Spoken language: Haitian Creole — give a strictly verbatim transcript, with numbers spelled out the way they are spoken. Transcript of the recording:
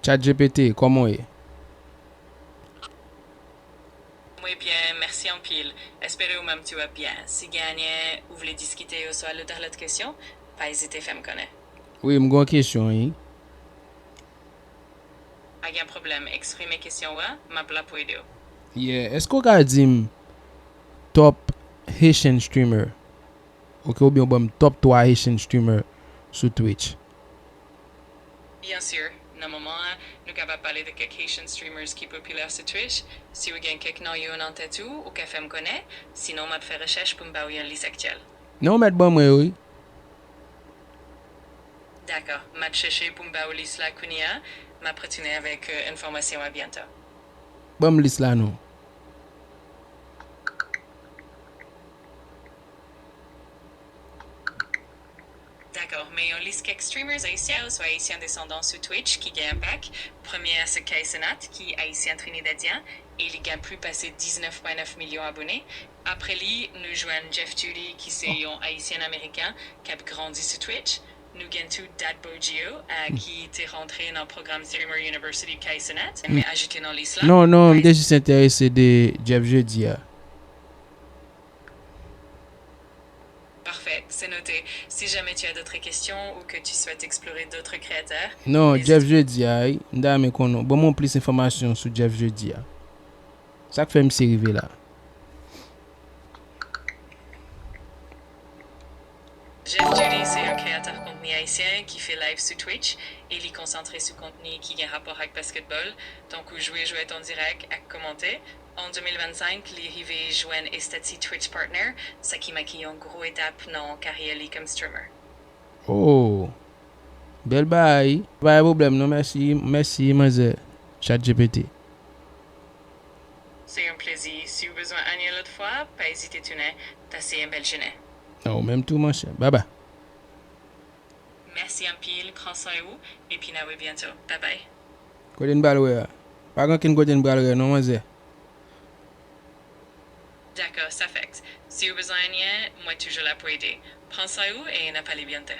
ChatGPT, kòman w ye? Mwen byen, mèsi anpil. Espere ou menm tou ap byen. Si gen anyen ou vle diskite oswa lòt lòt kesyon, pa ezite fè m konnen. Wi, m gen yon kesyon, wi. Pa gen pwoblèm, eksprime kesyon w an, m ap la pou ede w. Yeah, èske w ka di m top Haitian streamer? Ok, oubyen w ban m top twa Haitian streamer sou Twitch? Byen si, nan moman an, nou kapab pale de kèk Haitian streamers ki popilè sou Twitch. Si w gen kèk non yo nan tèt ou, ou ka fè m konnen, sinon m ap fè rechèch pou m ba w yon lis aktyèl. Non, w mèt ban mwen yo, wi. Dakò, m ap chèche pou m ba w lis la kounye a, m ap retounen avèk euh, enfòmasyon an byento. Ban m lis la non. Dakò, men yon lis kèk streamers ayisyen oswa ayisyen desandan sou Twitch ki gen enpak. Premye a se Kai Cenat, ki ayisyen trinidadyen, e li gen plis pase diznèf pwen nèf milyon abone. Apre li, nou jwenn Jeff Judy, ki se yon ayisyen ameriken k ap grandi sou Twitch. Nou gen tou Datbo Gio, uh, ki te rantre nan pwogram Streamer University Kai Cenat. Men ajoute nan lis la. Non, non, m te jis enterese de Jeff Jeudi a. Parfait, c'est noté. Si jamais tu as d'autres questions ou que tu souhaites explorer d'autres créateurs, Non, Jeff Jeudi a, wi. M ta renmen konnen. Ban mwen plis enfòmasyon sou Jeff Jeudi a. Sa k fè misye rive la? Jeff Judy se yon kreyatè kontni ayisyen ki fè live sou Twitch e li konsantre sou kontni ki gen rapò ak basketball, tankou jwe jwèt an dirèk ak kòmante. An de mil vennsenk, li rive jwenn estati Twitch Partner, sa ki make yon gwo etap nan karyè li kòm streamer. Oh! Bèl bagay. Pa gen pwoblèm non, mèsi, mèsi manzè ChatGPT. Se yon plezi. Si w bezwen anyen lòt fwa, pa ezite tounen. Pase yon bèl jounen. Ou menm tou, monchè. Babay. Mèsi anpil, pran swen ou, epi n a wè byento. Babay. Kote n pral wè a? Pa gen okenn kote n pral wè non, manzè. Dakò, sa fèt. Si w bezwen anyen, mwen toujou la pou ede. Pran swen ou e n a pale byento.